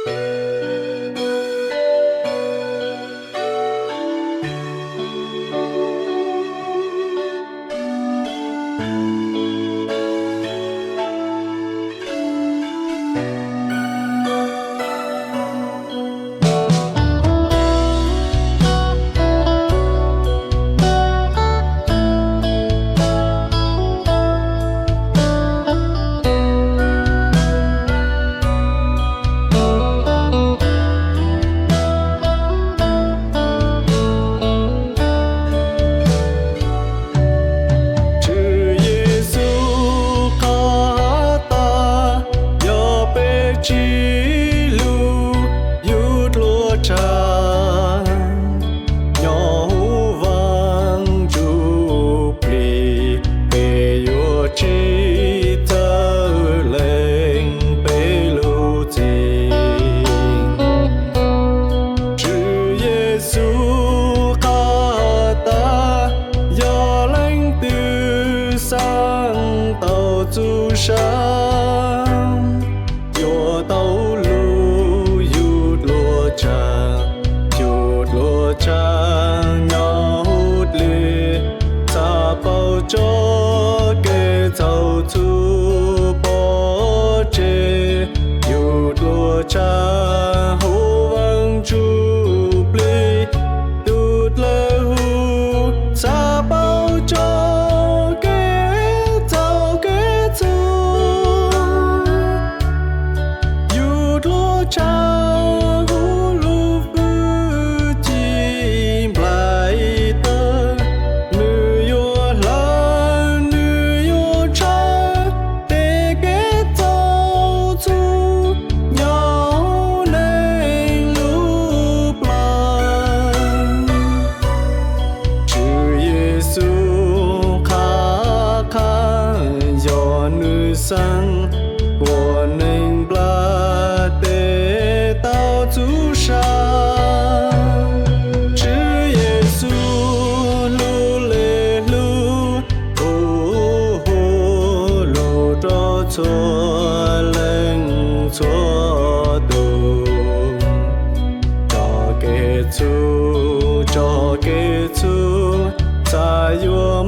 Tswv Yexus qhab tas, yog peb tsis hlub yus dua tsawg, nyob hauv vaj ntsujplig, peb yuav tsis txawj lees peb lub txim. Tswv Yexus qhab tas, yog leej twg xav tau txhua yam, yuav tau hlub yus dua tsawg, yus dua tsawg, nyob hauv dlej, txhaj paub tso kev txhaum txhua pov tseg, yus dua tsawg hauv vaj ntsujplig, tus dawb huv txhaj paub tso kev txhaum kev txhua. Yus dua tsawg hauv lub hwj chim nplaim tawv, nws yuav hlawv, nws yuav ntshaw tej kev txhaum txhua nyob hauv neeg lub plawv. Tswv Yexus qhab qhab, yog nws xeeb ua neeg nplaj tes tau txhua yam. Tswv Yexus hlub li hlub, hu hu lus rau txhua leej txhua tus, tso kev txhua, tso kev txhua, txhaj yuav